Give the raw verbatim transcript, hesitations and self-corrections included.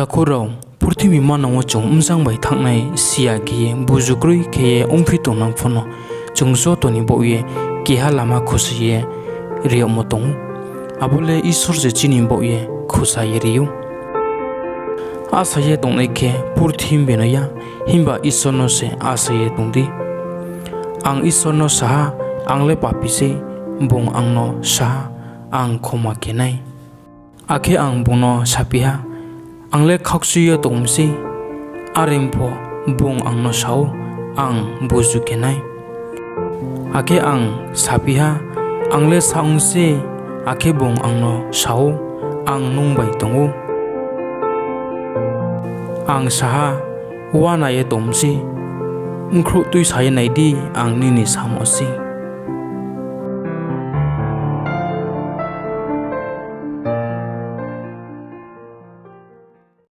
Takhu rao, purthimbi manang wo chung bzang bai thanngnai siya khe ye buzu kroi khe ye ongphi tongnang pho no, chung joto ni baoh ye keha lama khusa ye ri yagmo tong ou. Abo le Isor se chini baoh ye khusa ye ri ou. Asa ye tongnai khe purthimbi no ya, himba Isor no se asa ye tong di. Ang Isor no sa ha, ang le papi sei, bung ang no sa ha, ang khoma khe nai. Akhe ang bung no saphi ha, ang le khaukchui ye tong mi sei, are pho bung ang no sa ou, ang buzu khe nai. Akhe ang saphi ha, ang le sa ong sei, akhe bung ang no sa ou, ang nung bai tong ou. Ang sa ha, uana ye tong mi sei, bkhrouh tuisa ye nai di, ang nini samo sei.